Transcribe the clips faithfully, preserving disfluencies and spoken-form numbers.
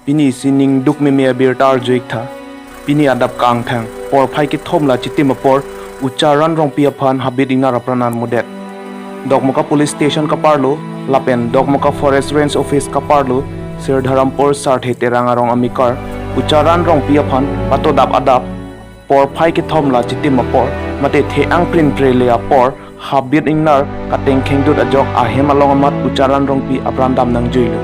Pini isi ning duk meme abirta arju-ik tha. Pini adap kangthang porphai kethom la chitim apor Ucharan Rongpi aphan Habit Ingnar apran armudet Dokmoka Police Station kaparlo lapen Dokmoka Forest Range Office kaparlo Sirdharampur Sarthe Terang arong amekar Ucharan Rongpi aphan patodap adap porphai kethom la chitim apor mate the-ang prinpre le apor Habit Ingnar katengkhengdut ajok ahem along amat Ucharan Rongpi apran dam nangjuilo.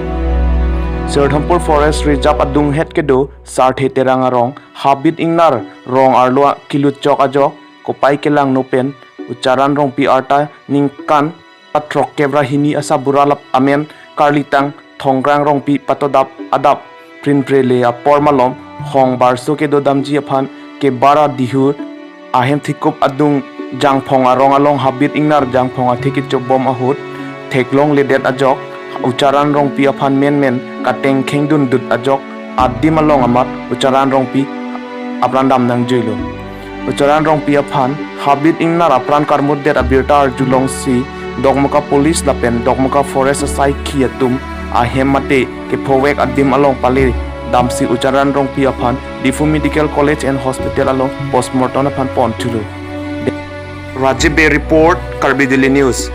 Sirdharampur Forest Reserve adunghet kedo Sarthe Terang arong Habit Ingnar rong arlo kilut chok ajok kopai kelangno pen Ucharan Rongpi arta ningkan pathrok kep ra hini asabura lap amen karlitang Thongkrang Rongpi patodap adap prinpre le apor malom hong barso kedo damji aphan kebar adihur ahem thikup adung Jangphong arong along Habit Ingnar Jangphong athe kechobom ahut theklongledet ajok Ucharan Rongpi aphan menmen katengkhengdun dut ajok adim along amat Ucharan Rongpi apran dam nangjuilo. Ucharan Rongpi aphan Habit Ingnar apran karmudet abirta arjulongsi Dokmoka Police lapen Dokmoka Forest asaikhi atum ahem mate kephovek adim along pale damsi Ucharan Rongpi aphan Diphu Medical College and Hospital along postmortem aphan ponthulo. Rajiv Bey report, Karbi Daily News.